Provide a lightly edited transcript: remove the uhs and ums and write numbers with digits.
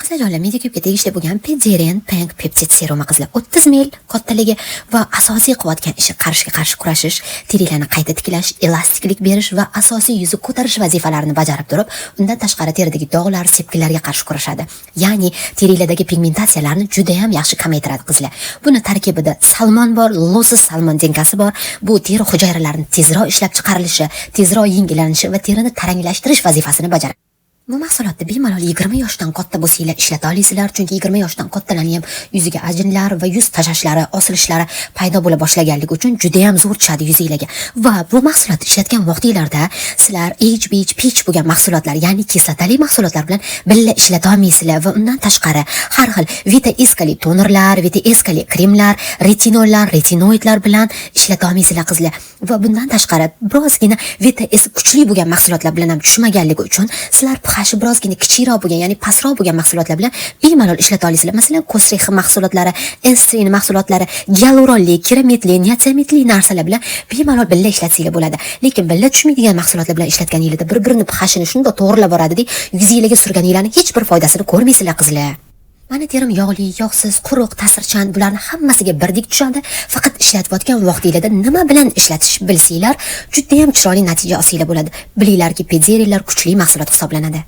Qizlarjonlar, Medicube tegishli bo'lgan Pederen Pink Peptid serumi, qizlar, 30 ml kattaligi va asosiy qilayotgan ishi qarishga qarshi kurashish, terilarni qayta tiklash, elastiklik berish va asosiy yuzi ko'tarish vazifalarini bajarib turib, undan tashqari teridagi dog'lar, sepkillarga qarshi kurashadi. Ya'ni terilardagi pigmentatsiyalarni juda ham yaxshi kamaytiradi, qizlar. Buni tarkibida salmon bor, losos salmon denkasi bor. Bu teri hujayralarini tezroq ishlab chiqarilishi, tezroq yengillanishi va terini taranglashtirish vazifasini bajaradi. Bu mahsulotni bemalol 20 yoshdan katta bo'lsanglar ishlata olasizlar, chunki 20 yoshdan kattalarni ham yuziga ajinlar va yuz tashashlari, osilishlari paydo bo'la boshlaganligi uchun juda ham zo'r tushadi yuzinglarga. Va bu mahsulotni ishlatgan vaqtinglarda sizlar H, peach bo'lgan mahsulotlar, ya'ni kislotali mahsulotlar bilan birga ishlata olmaysizlar va undan tashqari har xil Vita Eskali tonerlar, Vita Eskali kremlar, retinollar, retinoidlar bilan ishlata olmaysizlar, qizlar. Va bundan tashqari birozgina Vita S kuchli bo'lgan mahsulotlar bilan ham tushmaganligi uchun sizlar pH'i birozgina kichikroq bo'lgan, ya'ni pastroq bo'lgan mahsulotlar bilan bemalol ishlata olasizlar. Masalan, Kosrex mahsulotlari, Enstrin mahsulotlari, gialuronli, keramitli, niacinamidli narsalar bilan bemalol birga ishlatsanglar bo'ladi. Lekin birga tushmaydigan mahsulotlar bilan ishlatganinglarda bir-birini pH'ini shundoq to'g'rilab boradida, yuzinglarga surganinglarni hech bir foydasini ko'rmaysizlar, qizlar. Mani terim yog'li, yog'siz, quruq, ta'sirchan, bularni hammasiga birdek tushadi. Faqat ishlatayotgan vaqtinglarda nima bilan ishlatish bilsanglar, juda ham chiroyli natija olsanglar bo'ladi. Bilinglarki, Pediatrilar kuchli mahsulot hisoblanadi.